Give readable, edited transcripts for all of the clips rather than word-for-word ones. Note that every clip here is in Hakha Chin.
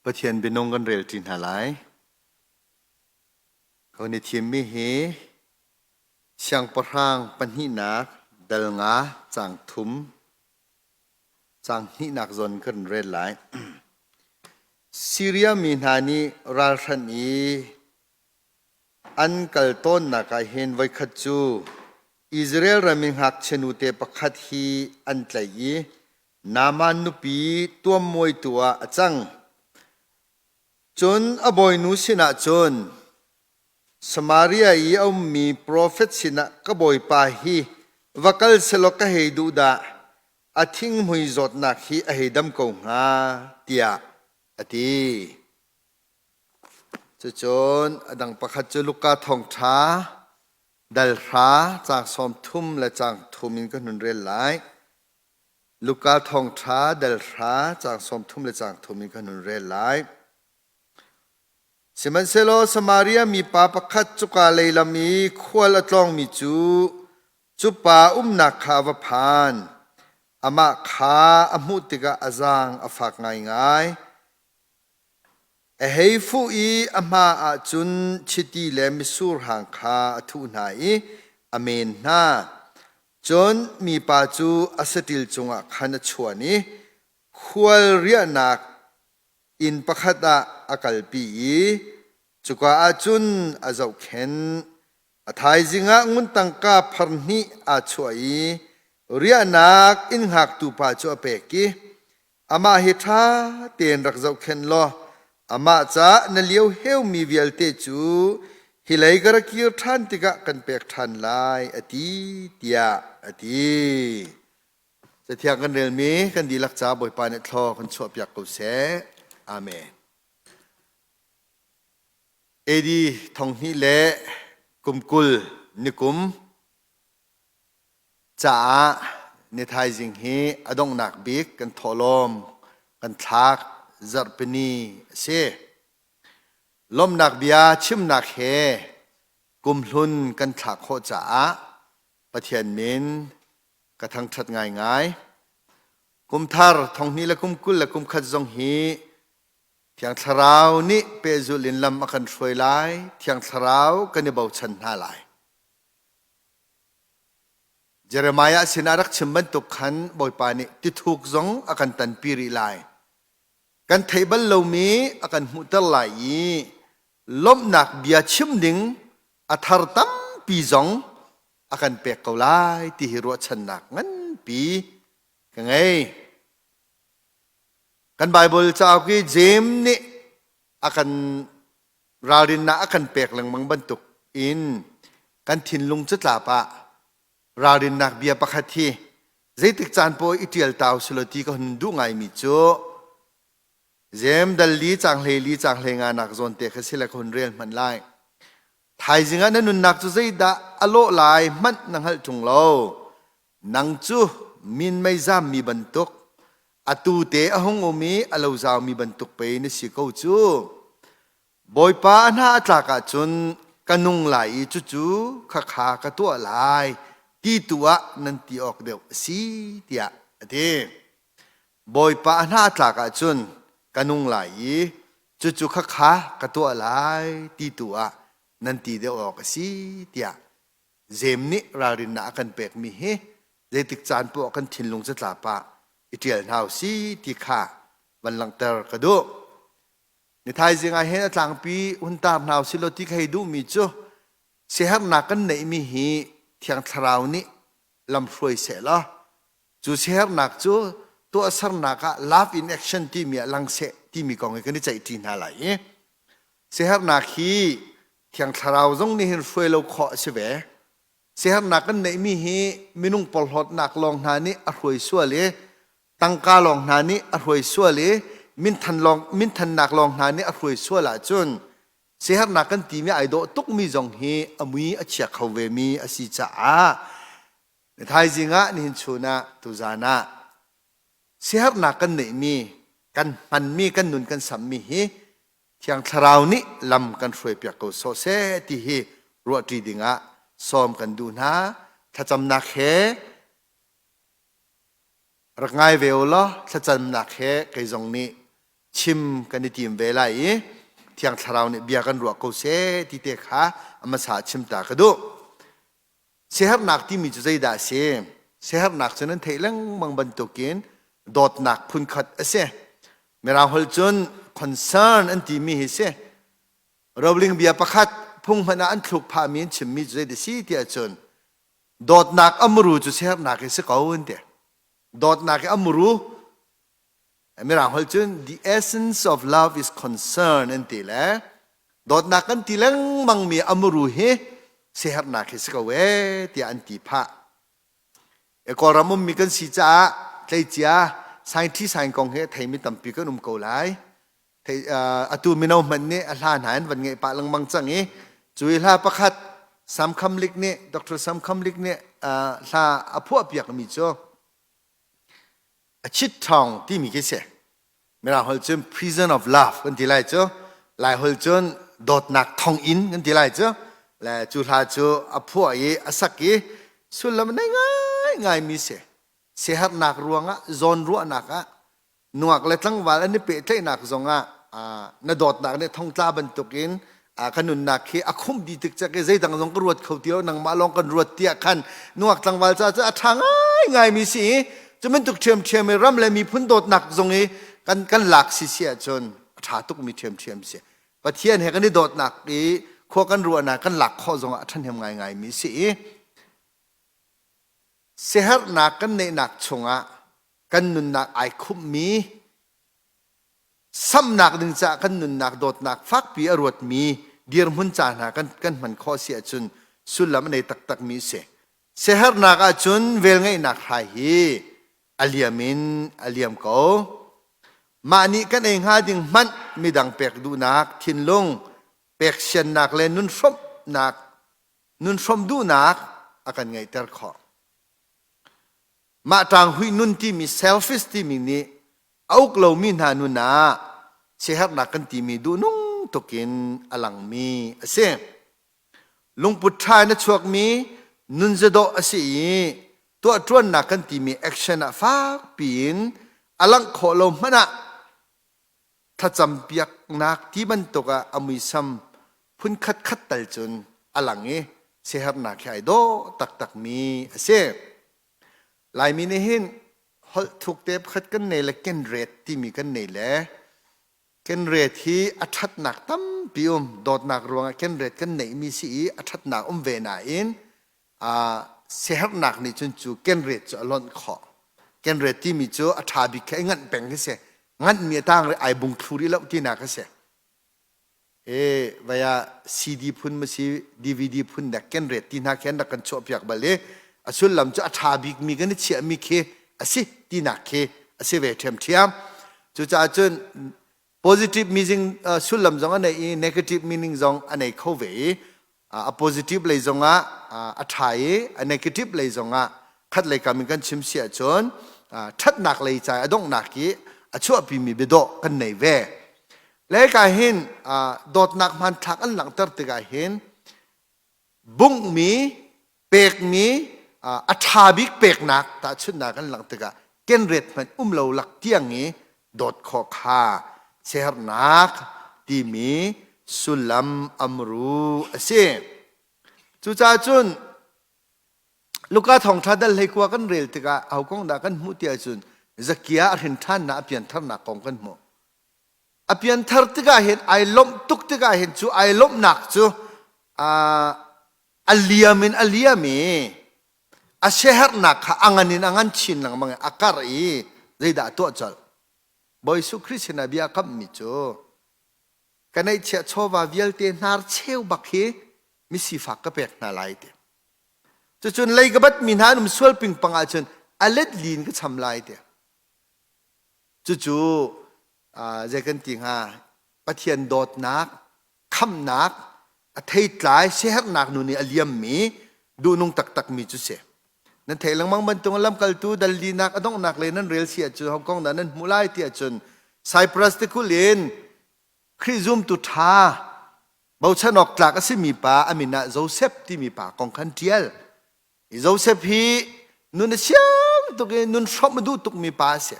Pathian bianung kan rel ṭi hna lai. Ka hun i thimmi hi Siangpahrang pahnihnak dal nga caang thum caang hnihnak zawn kan rel lai. Siria mi hna nih ralhranh i an kal tawnnak ah hin voikhat cu Israel ram i ngakchia nute pakhat hi an tlaih i Naaman nupi tuammuaitu ah a cang. Cun a bawinu sinah cun, Samaria i a ummi profet sinah ka bawipa hi va kal sehlaw ka hei duh dah, a thinghmui zawtnak hi a hei dam ko hnga, tiah a ti. Cucun a dang pakhat cu Luka thawngṭha dal hra caang 30 le caang thum in ka hun rel lai. Luka thawngṭha dal hra caang 30 le caang thum in kan hun rel lai. Sihmanhsehlaw Samaria mipa pakhat cuka lei lam i khual a tlawngmi cu cu pa umnak kha a va phan. Amah kha a hmuh tikah a zaang a fak ngaingai. A hei fuh i a hma ah cun chiti le mitsur hang kha a thuh hna i a men hna. Cun mipa cu a saṭil cungah khan a chuan i khual riahnak inn pakhat ah a kalpi i cuka ah cun a zohkhenh. A thaizing ah ngun tangka phar hnih aa chuah i riahnak inn hngaktu pa cu a pek i Amah hi ṭha tein rak zohkhenh law amah caah na lio heumi vialte cu hi lei ka ra kir ṭhan tikah kan pek ṭhan lai, a ti, tiah a ti. Cathiang kan relmi kan dihlak ca Bawipa nih thlaw kan chuahpiak ko seh. Amen. AD thonghnih le kum 20 nikum caah ni thaizing hi a donghnak bik kan thawhlawm kan thlak zarhpini a si. Lawmhnak bia chimnak he kumhlun kan thlak khawh caah Pathian min ka thangṭhat ngaingai. Kumthar thonghnih le kum 20 le kum khat zong hi Thiang Thlarau nih pehzulh in lam a kan hruai lai. Thiang Thlarau kan i bochan hna lai. Jeremiah sinah rak chim bantuk khan Bawipa nih tithuk zong a kan tanpi rih lai. Kan theih bal lomi a kan hmuhter lai i lawmhnak bia chim ding a thar tampi zong a kan pek ko lai ti hi ruahchannak nganpi ka ngei. Kan Baibal cauk i Jeim nih a kan ralrinnak a kan pek lengmang bantuk in kan thinlung catlap ah ralrinnak bia pakhat hi zeitik caan paoh i ṭial ta usulaw ti ka hun duh ngaimi cu Jem dal li caang hlei li caang hlei nga nak zawn te kha si le ka hun rel hmanh lai. Thaizing ah na nunnak cu zeidah a lawh lai hmanh na hngalh ṭung lo. Nang cu min mei zammi bantuk, atu te a hung um i a lo zaumi bantuk pei na si ko cu. Bawipa a hna a tlak ahcun ka nung lai i cucu khakha ka tuah lai ti tu ah nan ti awk deuh a si tiah a ti. Bawipa a hna a tlak ahcun ka nung lai i cucu khakha ka tuah lai ti tu ah nan ti deuh awk a si tiah Jem nih ralrinnak a kan pekmi hi zeitik caan poah kan thinlung catlap ah i ṭial hna u si ti kha van langhter ka duh. Ni thaizing ah hin a tlangpi hun tar hna u silaw ti ka hei duhmi cu siaherhnak kan neihmi hi Thiang Thlarau nih lamhruai sehlaw cu siaherhnak cu tuahsernak ah love in action timi ah lang seh timi kong hi kan i ceihṭi hna lai i siaherhnak hi Thiang Thlarau zong nih hin hruai lo khawh a si ve. Siaherhnak kan neihmi hi minung porhlawtnak lawng hna nih a hruai sual i tangka lawng hna nih a hruai sual i minthan lawng minthannak lawng hna nih a hruai sual ahcun siaherhnak kan timi ai dawh tukmi zong hi a mui a chia kho vemi a si caah thaizing ah nihin chun ah tuzan ah siaherhnak kan neihmi kan hmanmi kan nun kan sammi hi Thiang Thlarau nih lam kan hruaipiak ko sawh seh ti hi ruahṭi dingah sawm kan duh hna. Thlacamnak he rak ngai ve u law thlacamnak he kei zong nih chim kan i tim ve lai i Thiang Thlarau nih bia kan ruah ko seh ti te kha a hmasa chim ta ka duh. Siaherhnak timi cu zeidah a si? Siaherhnak cu nan theih lengmang bantukin dawtnak phunkhat a si. Mirang holh cun concern an timi hi si. Roling bia pakhat phung hmanh ah an thluk phahmi an chimmi cu zeidah si tiah cun dawtnak a muru cu siaherhnak hi si ko an ti. Dawtnak hi a muru Mirang holh cun the essence of love is concern an ti le dawtnak kan ti lengmang mi a muru hi siaherhnak hi si ko ee tiah an ti phah. E Kawlram ummi kan si caah tleicia sainthi sain kong hi a theimi tampi kan um ko lai. Thei, uh, atu mino hmanh nih a hla hna in van ngeih pah lengmang cang i cu i hla pakhat Sam Kham Lik nih Dr. Sam Kham Lik nih uh, hla a phuah piakmi cu A chit ṭhawng timi khi si. Mirang holh cun prison of love kan ti lai cu. Lai holh cun dawtnak thonginn kan ti lai cu. Le cu hla cu a phuah i a sak i sullam a nei ngaingaimi si. Siaherhnak ruangah zawnruahnak ah nuak le tlangval an i pehtlaihnak zongah na dawtnak nih thongtla bantukin ka nunnak hi a khumh dih tik cek i zeidang zong ka ruat kho ti lo nangmah lawng kan ruat tiah khan nungak tlangval ca cu a ṭha ngaingai mi si i cu bantuk ṭhiamṭhiam i ram le miphun dawtnak zong i kan kan lak si si ahcun a ṭha tuk mi ṭhiamṭhiam si Pathian he kan i dawtnak i khua kan ruahnak kan lak khawh zongah a ṭhahnem ngaingai mi si i siaherhnak kan neihnak chungah kan nunnak ai khumhmi samnak ding caah kan nunnak dawtnak fakpi a ruatmi dirhmun ca hna kan, kan hman khawh si ahcun sullam a nei taktakmi a si. Siaherhnak ahcun velngeihnak hrai hi a liam in a liam ko. Mah nih kan ei hnga ding hmanh midang pek duhnak thinlung, pek siannak le nun hrawmhnak, nun hrawmh duhnak a kan ngeihter khawh. Mah ṭanghuih nun timi selfish timi nih a uk lomi hna nun ah siaherhnak kan timi duhnung tukin a langmi a si. Lungput ṭha in a chuakmi nunzadawh a si i tuahṭuannak kan timi action ah fakpi in a langh khawh lo hmanh ah thlacampiaknak ti bantuk ah a muisam phun khatkhat tal cun a lang i siaherhnak hi ai dawh taktakmi a si. Laimi nih hin holh thuk te pakhat kan nei le kenret timi kan nei le kenret hi a ṭhatnak tampi um dawtnak ruangah kenret kan neihmi si i a ṭhatnak um ve nain siaherhnak nih cun cu kenret cu a lonh khawh. Kenret timi cu a ṭha bik khi ai nganh peng khi si. Nganhmi a tang rih ai bung thlu rih lo tinak a si. E vai ah CD phun ma si DVD phun nek kenret ti hna khi an rak kan chuahpiak bal i a sullam cu a ṭha bikmi kan i chiahmi khi a si tinak khi a si ve ṭhiamṭhiam. Cucaah cun positive meaning sullam zong a nei i negative meaning zong a nei kho ve i a positive lei zongah a ṭha i a negative lei zongah khat lei kam in kan chim si ahcun ṭhatnak lei ca a donghnak i a chuahpimi biadawh kan nei ve. Le ka hin dawtnak hmanthlak an langhter tikah hin bunghmi pekmi a ṭha bik peknak tahchunhnak an langh tikah kenret hmanh um lo lak tiang i dawt khawh kha siaherhnak timi sullam amru a si. Cucaah cun Luka thawngṭha dal 19 kan rel tikah aho kong dah kan hmuh ti ahcun Zakia a hrin ṭhannak a piantharnak kong kan hmuh. A pianthar tikah hin ai lawmh tuk tikah hin cu ai lawmhnak cu a liam in a liam i a siaherhnak kha a ngan in a ngan chin lengmang i a karh i zeidah a tuah colh Bawi Jesuh Khrih sinah bia a kamhmi cu ka neihchiah chawva vialte hnar cheu bak hi misifak ka pek hna lai ti cucun lei ka batmi hna an um sual pingpang ahcun a let lin ka cham lai ti cucu zei kan ti hnga Pathian dawtnak khamnak a theitlai siaherhnak nu nih a liammi duhnung taktakmi cu si. Nan theih lengmang bantuk lamkaltu dallinak a donghnak le nan rel si ahcun Hong Kong dah nan hmuh lai ti ahcun Cyprus tikulh in Khrih zumtu ṭha bochan awk tlak a simi pa a min ah Joseph timi pa kong khan ṭial. Hi Joseph hi nun a siang tuk i nun hrawmh a duh tukmi pa a si.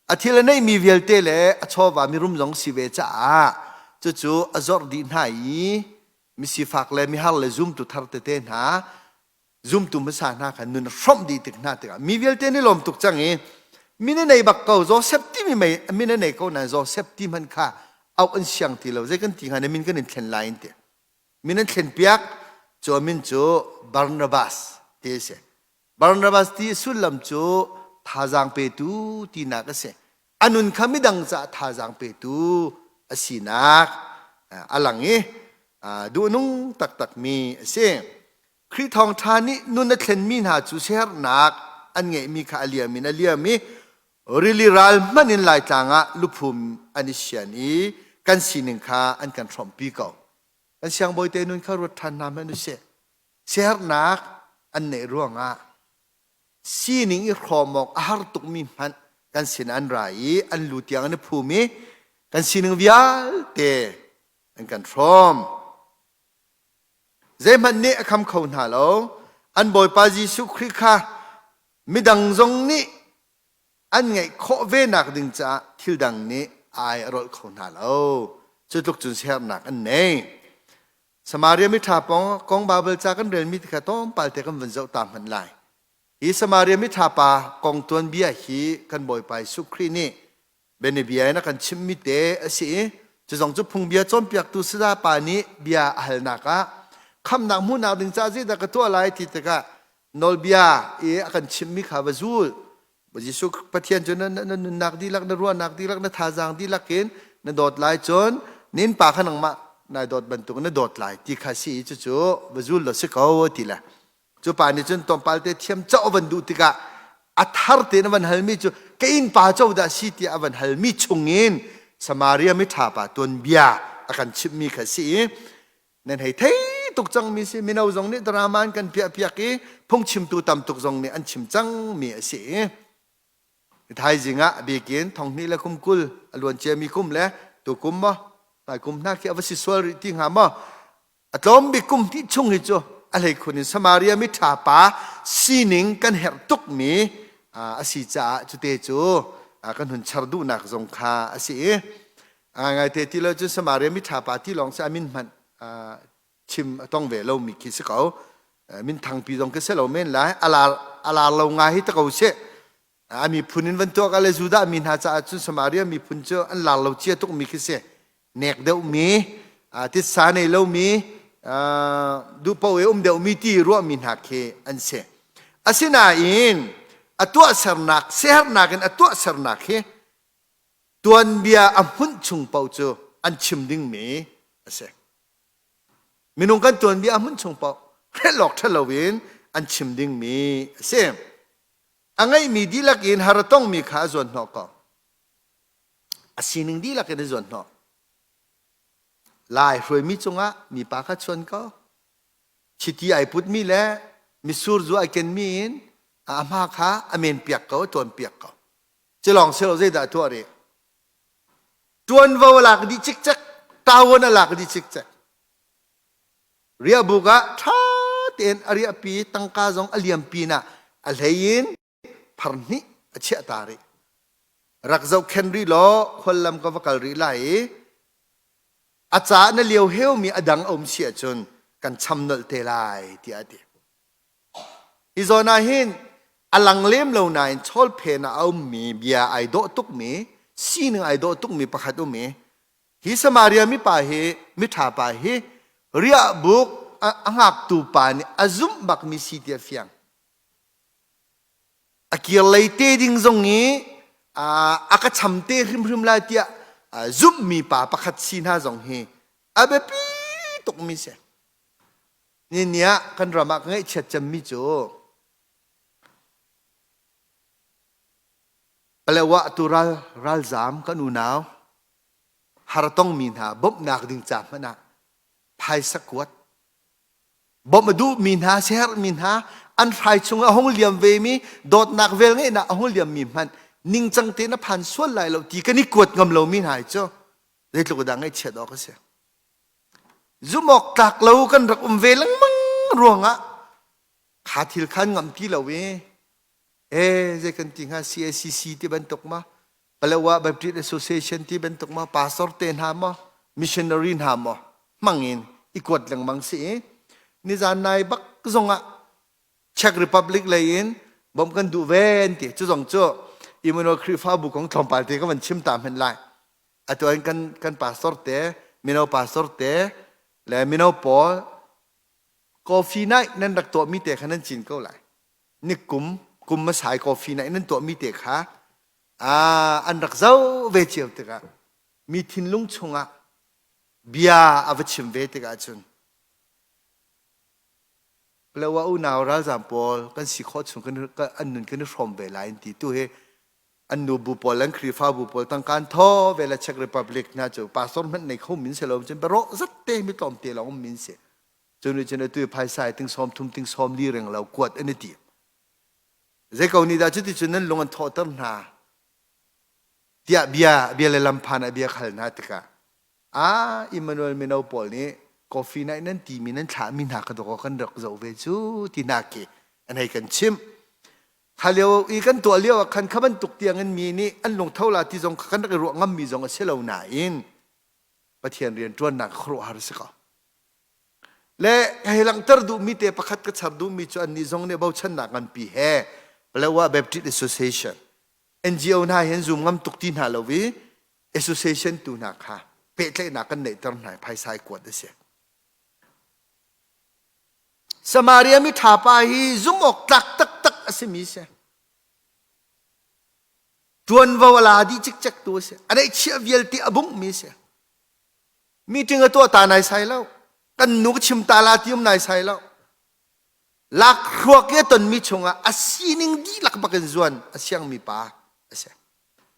A thil a neihmi vialte le a chawva mirum zong si ve caah cucu a zorh dih hna i misifak le mihar le zumtu thar tete hna zumtu hmasa hna kha nun a hrawmh dih tik hna tikah mi vialte nih lawm tuk cang i min a nei bak ko Joseph timi mei min a nei ko nain Joseph ti hmanh kha auh an siang ti lo zei kan ti hnga na min kan in thlen lai in ti min an thlen piak cu a min cu Barnabas ti a si Barnabas ti sullam cu thazaang petu tinak a si a nun kha midang caah thazaang petu a sinak a lang i duhnung taktakmi a si Khrih thawngṭha nih nun a thlenmi hna cu siaherhnak an ngeihmi kha a liam in a liam i rili ral hmanh in Laitlang ah luphum an i sian i kan sining kha an kan hrawmhpi ko. Kan siangbawite nun kha ruat ṭhan hna hmanh usih. Siaherhnak an neih ruangah sining i hrawm awk a har tukmi hmanh kan sin an ra i an lu tiang an i phum i kan sining vialte an kan hrawm. Zeihmanh nih a kham kho hna lo. An Bawipa Jesuh Khrih kha midang zong nih an ngeih khawh ve nak ding caah thil dang nih ai a rolh kho hna lo. Cu tluk cun siaherhnak an nei. Samaria miṭha kong Baibal ca kan relmi ti kha tlawmpal te kan vun zoh ta hmanh lai. Hi Samaria miṭha pa kong tuanbia hi kan Bawipa Jesuh Khrih nih bianabia in a kan chimhmi te a si i cu zong cu phungbia cawnpiaktu saya pa nih bia a halnak ah khamnak hmuhnak ding caah zeidah ka tuah lai ti tikah nawlbia i a kan chimhmi kha va zul Jesuh Pathian cu na, na nunnak dihlak na ruahnak dihlak na thazaang dihlak in na dawt lai cun nin pa kha nangmah nai dawt bantuk na dawt lai ti kha si i cucu va zul law si ko ti le Cu pa nih cun tlawmpal te thiam coh a van duh tikah a thar tein a van halmi cu ka innpa co dah si tiah a van halmi chungin Samaria miṭha pa tuanbia a kan chimhmi kha si i nan hei thei tuk cangmi si mino zong nih drama an kan piahpiak i phungchimtu tam tuk zong nih an chim cangmi a si i thaizing ah a bikin thonghnih le kum 20 a luan ciami kum le tukum maw hmai kum hna khi a va si sual rih ti hnga maw A tlawm bik kum hnih chung hi cu a hleikhun in Samaria miṭha pa sining kan herh tukmi a si caah cute cu kan hun char duhnak zong kha a si i ngaite ti lo cun Samaria miṭha pa ti lawng si a min hmanh chim a tong ve lomi khi si ko. Min thangpi zong khi si lo men lai a lar a lar lo ngai hi ta ko sih. A miphun in van tuak ah le Judah mi hna caah cun Samaria miphun cu an lar lo cia tukmi khi si. Nek deuhmi, titsa nei lomi, duhpaoh i um deuhmi ti ruahmi hna khi an si. Asinain a tuahsernak, siaherhnak in a tuahsernak hi tuanbia a hmunh chung paoh cu an chim dingmi a si. Minung kan tuanbia a hmunh chung paoh hrelh awk ṭha loin an chim dingmi a si. A ngeihmi dihlak in har a tongmi kha a zuanhnawh ko. A sining dihlak in a zuanhnawh. Lai hruaimi cungah mipa kha chuan ko. Chiti ai putmi le misur zu ai kenmi in a hma kha a men piak ko, a tuan piak ko. Cilawng silo zeidah tuah rih? Tuanvo a lak dih cikcek, tawon a lak dih cikcek. Riahbuk ah ṭha tein a riahpi tangka zong a liam pinah a hlei in phar hnih a chiah ta rih. Rak zohkhen rih law khuallam ka va kal rih lai i a caah na lio heumi a dang a um si ahcun kan cham nolh te lai tiah a ti. Hi zawn ah hin a lang lem lo nain chawlphen ah a ummi bia ai dawh tukmi sining ai dawh tukmi pakhat um i Hi Samaria mipa hi miṭha pa hi riahbuk a hngaktu pa nih a zumh bakmi si ti a fiang. A kir lei te ding zong i a ka cham te hrimhrim lai tiah zumhmi pa pakhat si hna zong hi a biapi tukmi si. Ni ni ah kan ram ah ka ngaihchiat cemmi cu Palewa tu ral ralzaam kan unau har tongmi hna bawmhnak ding ca hmanh ah phaisa kuat bawmh a duhmi hna siaherhmi hna an hrai chung a hung liam vemi dawtnak velngeihnak a hung liammi hmanh ningcang tein a phan sual lai lo ti kan i kuat ngam lomi hna hi cu zeitluk dah ngaihchiat awk a si zumh awk tlak lo kan rak um ve lengmang ruangah kha thil khan ngam ti lo i e zei kan ti hnga CACC ti bantuk ma. Palawa Baptist Association ti bantuk maw pastor te hna maw missionary hna maw hmang in i kuat lengmang si i nizan nai bak zong ah Czech Republic lei in bawmh kan duh ve an ti. Cu zong cu Emmanuel Khrihfabu kong tlawmpal te ka van chim ta hmenh lai. Atu in kan kan pastor te, mino pastor te le mino pawl coffee night nan rak tuahmi te kha nan cin ko lai. Ni kum kum masai coffee night nan tuahmi te kha an rak zo ve cio tikah mi thinlung chungah bia a va chim ve tikah cun Palawa unau ralzaam pawl kan si khawh chung kan an nun kan i hrawm ve lai an ti. Tu hi an nu bu pawl an Khrihfabu pawl tangka an thaw ve le Czech Republic hna cu pastor hmanh nei kho min si lo cun barawh zat te mi tlawm te lawng um min si. Cu nih cun atu phaisa ting sawm thum ting sawm li reng lo kuat an i ti. Zei ko nih dah cuti cun nan lung an thawhter hna tiah bia bia le lam phan ah bia khal hna tikah Ah, Emmanuel mino pawl nih coffee naih nan timi nan thlahmi hna ka dawk kan rak zoh ve cu ti hna khi an hei kan chimh. Kha lio i kan tuah lio ah khan kha bantuk tiang in mi nih an lungtho la ti zong kha kan rak i ruah ngammi zong a si lo nain Pathian rian ṭuannak khuaruahhar a si ko. Le ka hei langhter duhmi te pakhat ka char duhmi cu annih zong nih bochannak nganpi he Palawa Baptist Association NGO hna hi an zum ngam tuk ti hna lo i association tu hna kha pehtlaihnak kan neihter hna i phaisa i kuat a si. Samaria mi ṭha pa hi zumh awk tlak taktak a simi si. Ṭuanvo a la dih cikcek tu a si. A neihchiah vialte a bungh mi si. Meeting a tuah ta nai sai lo. Kan nu ka chim ta la ti um nai sai lo. Lakhruak i a tonmi chungah a sining dihlak bakin zuan a siangmi pa a si.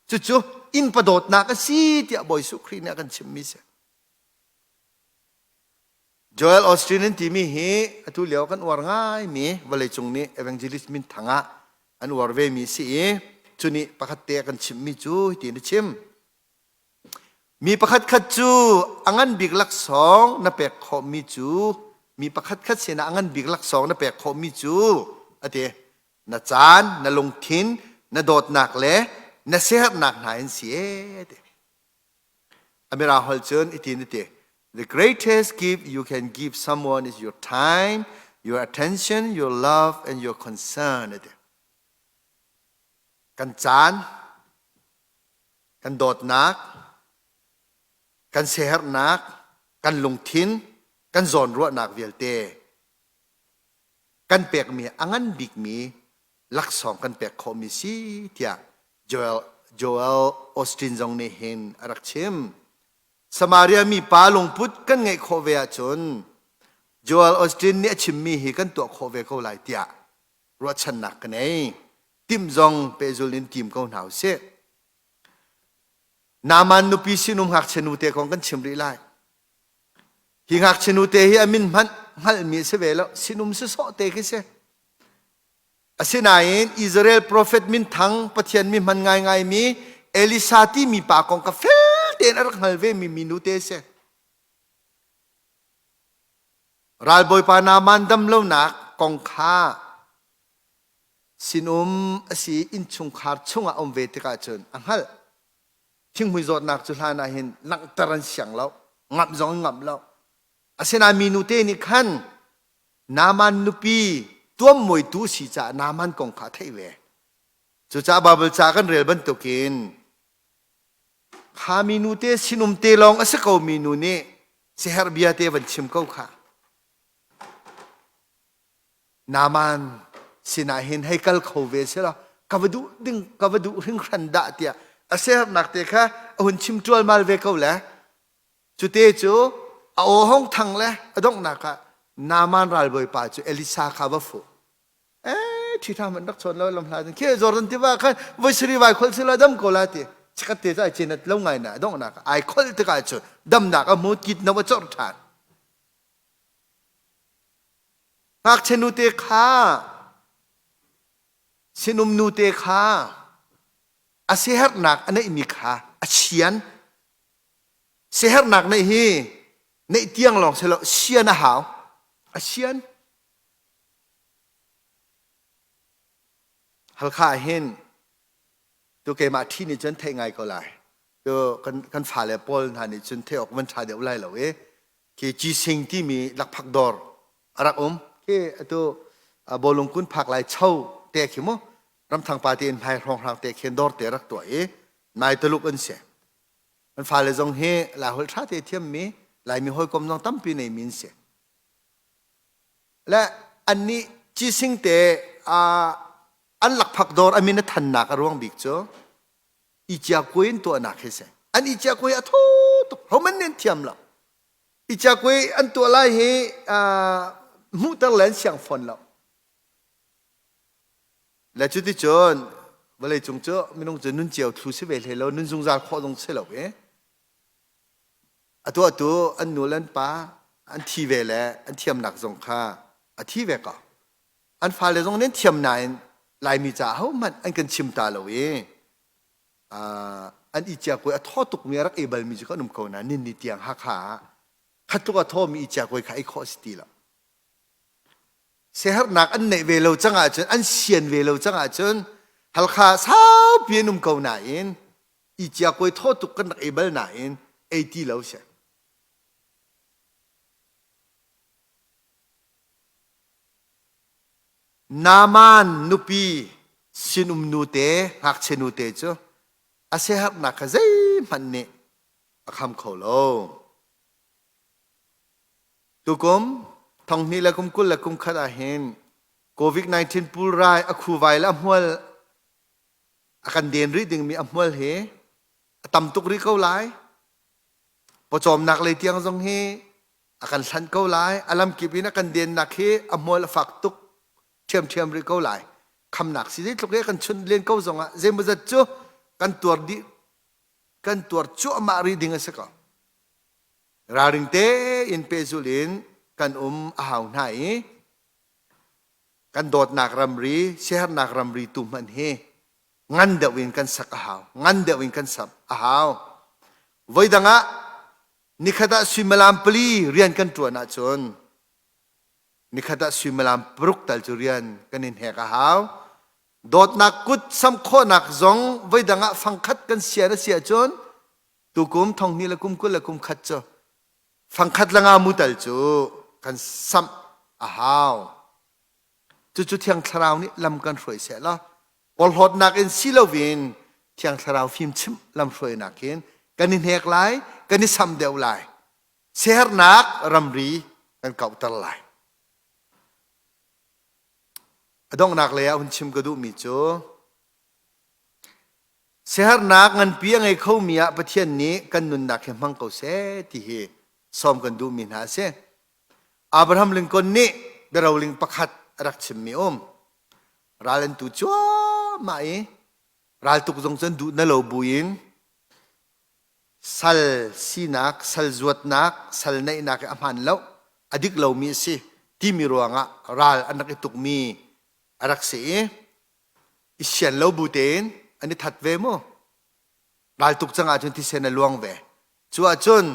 Cucu innpa dawtnak a si tiah Bawi Jesuh Khrih nih a kan chimmi si. Joel Osteen an timi hi atu lio kan uar ngaimi vawleicung nih evangelist minthang ah an uar vemi si i cu nih pakhat te a kan chimhmi cu hitin a chim. Mi pakhatkhat cu a ngan bik laksawng na pek khawhmi cu mi pakhatkhat sinah a ngan bik laksawng na pek khawhmi cu a ti. Na caan, na lungthin, na dawtnak le na siaherhnak hna in si ee ti. A mirang holh cun itin a ti. The greatest gift you can give someone is your time, your attention, your love and your concern a ti. Kan caan, kan dawtnak, kan siaherhnak, kan lungthin, kan zawnruahnak vialte kan pekmi a ngan bikmi laksawng kan pek khawhmi si tiah Joel, Joel Austin zong nih hin a rak chim. Samaria mi pa lungput kan ngeih khawh ve ahcun Joel Austin nih a chimmi hi kan tuah khawh ve ko lai tiah ruahchannak ka nei. Timh zong pehzul in tim ko hna usih. Naaman nupi sinum ngakchia nute kong kan chim rih lai. Hi ngakchia nute hi a min hmanh hngalhmi a si ve lo. Sinum sawsawh te khi si. Asinain Israel profet minthang Pathian mi hman ngaingaimi Elisa timi pa kong ka fel tein a rak hngal ve mi minu te si. Ralbawipa Naaman dam lonak kong kha Sinum a si i innchungkhar chungah a um ve tikah cun a hngalh. Thinghmui zawtnak cu hlan ah hin langhter an siang lo, ngamh zong an ngamh lo. Asinain minu te nih khan Naaman nupi tuammuaitu a si caah Naaman kong kha a theih ve. Cucaah Baibal ca kan rel bantukin kha minu te sinum te lawng a si ko minu nih siaherh bia te van chim ko kha. Naaman sinah hin hei kal kho ve selaw ka va duh ding ka va duh hringhran dah tiah a siaherhnak te kha a hun chim ṭualmal ve ko le cute cu a aw hong thang le a donghnak ah Naaman ralbawipa cu Elisa kha va fuh eh ṭhi ṭha hmanh rak chawn lo lam hla khi Jordan tiva khan voi sari vai khol sila dam ko la ti chikat te cu ai cenat lo ngai na donghnak ai khol tikah cun damnak a hmu kit no a corh ṭhan Ngakchia nute kha sinum nute kha a siaherhnak a neihmi kha a sian. Siaherhnak neih hi neih tiang lawng si lo sian a hau. A sian. Halkha ah hin. Tu keimah ṭhi nih cun theih ngai ko lai. Tu kan kan fale pawl hna nih cun theih awk van ṭha deuh lai lo i khi Cising timi lakphak dawr a rak um. Khi atu bawlung kun phak lai cho te khi mu ramthang pa te in hmai hrawnghrang te khin dawr te rak tuah i nai Tuluk an si. An fale zong hi Laiholh ṭha te thiammi Laimi hawikom zong tampi neimi an si. Le annih Cising te an lakphak dawr a min a thannak a ruang bik cu i ciakui in tuahnak hi si. An i ciakui a tho tuk homan nih an thiam lo. I ciakui an tuah lai hi hmuhter le an siang fawn lo. Le cuticun vawleicung cu minung cu nun cio thlu si ve hlei lo, nun zungzal khawh zong si lo i a tuahtu an nu le an pa an thi ve le an thiamnak zong kha a thi ve ko. An fale zong nih an thiam nain Laimi caah hohmanh an kan chim ta lo i an i ciakui a thaw tukmi a rak ei balmi cu kan um ko nain nin ni tiang Hakha ah khat tluk a thawmi i ciakui kha ei khawh a si ti lo. Siaherhnak an neih ve lo cang ahcun an sian ve lo cang ahcun Halkha saupi an um ko nain i ciakui thaw tuk kan rak ei bal nain ei ti lo si. Naaman nupi sinum nute ngakchia nute cu a siaherhnak kha zeihmanh nih a kham kho lo. Tukum thonghnih le kum 20 le kum khat ah hin COVID-19 pulrai a khuvai le a hmual a kan den rih dingmi a hmual hi a tam tuk rih ko lai. Pawcawmnak lei tiang zong hi a kan hlanh ko lai. A lamkip in a kan dennak hi a hmual a fak tuk ṭhiamṭhiam rih ko lai. Khamnak si zeitluk i kan chunh len ko zongah zeimawzat cu kan tuar dih kan tuar cuahmah rih ding a si ko. Ralring tein pehzulh in kan um a hau hna i kan dawtnak ramri, siaherhnak ramri tu hmanh hi ngan deuh in kan sak a hau. Ngan deuh in kan sak a hau. Voidang ah nikhat ah suimilam pali rian kan ṭuan ahcun nikhat ah suimilam paruk tal cu rian kan in hek a hau. Dawtnak kut sam khawhnak zong voidang ah fangkhat kan sian a si ahcun tukum thonghnih le kum 20 le kum khat cu fangkhat le nga mu tal cu kan samh a hau. Cucu Thiang Thlarau nih lam kan hruai seh law porhlawtnak in si loin Thiang Thlarau fimchimh lamhruainak in kan i hnek lai, kan i sam deuh lai. Siaherhnak ramri kan kauhter lai. A donghnak lei ah hun chim ka duhmi cu siaherhnak nganpi a ngei khomi ah Pathian nih kan nunnak hi hmang ko seh ti hi sawm kan duhmi hna a si. Abraham Lincoln nih biaroling pakhat a rak chimmi um. Ral an tu cuahmah i raltuk zong cun duh na lo buin sal sinak, sal zuatnak, sal neihnak i a hmaan lo, a dik lomi a si timi ruangah ral an rak i tukmi a rak si i i sian lo bu tein an i that ve mu. Raltuk cang ahcun thisen a luang ve. Cu ahcun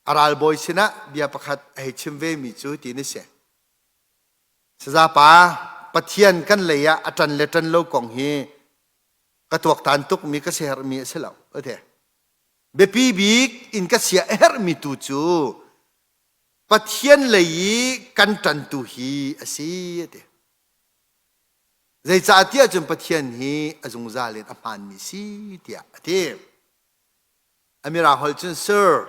a ralbawi sinah bia pakhat a hei chim vemi cu ti na si. Sazapa, Pathian kan lei ah a ṭan le ṭan lo kong hi ka tuaktan tukmi ka siaherhmi a si lo. Ate. Biapi bik in ka sia a herhmi tu cu Pathian lei i kan ṭantu hi a si ati. Zeicahtiah cun Pathian hi a zungzal in a hmaanmi si tiah a ti. A mirang holh cun, Sir,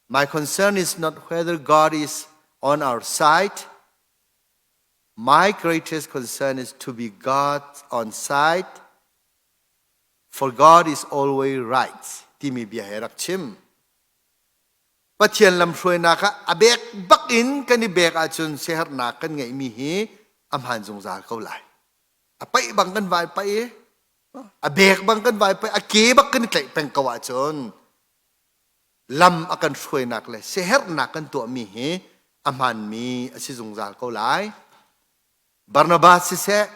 my concern is not whether God is on our side. My greatest concern is to be God on side, for God is always right. Timi bia he rak chim. Pathian lamhruainak ah a bek bak in kan i bek ahcun siaherhnak kan ngeihmi hi a hmaan zungzal ko lai. A paih bang kan vai paih i a bek bang kan vai pei a ke bak kan i tlaih peng ko ahcun lam a kan hruainak le siaherhnak kan tuahmi hi a hmaanmi a si zungzal ko lai. Barnabas siseh,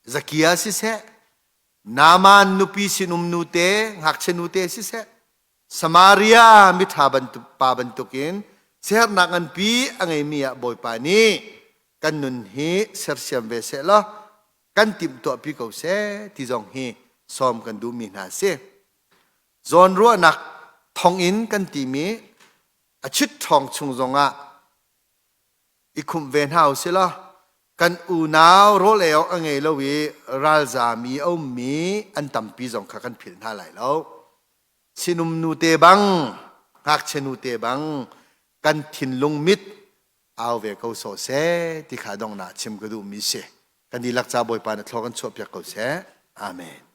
Zakia siseh, Naaman nupi sinum nute, ngakchia nute siseh, Samaria miṭha bantuk pa bantukin siaherhnak nganpi a ngeimi ah Bawipa nih kan nun hi sersiam ve seh law kan timhtuahpi ko seh ti zong hi sawm kan duhmi hna a si. Zawnruahnak thonginn kan timi a chit ṭhawng chung zongah i khumh ve hna u sih law kan unau rawl ei awk a ngei lo i ralzaam i a ummi an tampi zong kha kan philh hna lai lo. Sinum nute bang, ngakchia nute bang kan thinlung mit au ve ko sawh seh ti kha donghnak chim ka duhmi si. Kan dihlak ca Bawipa na thlaw kan chuahpiak ko seh. Amen.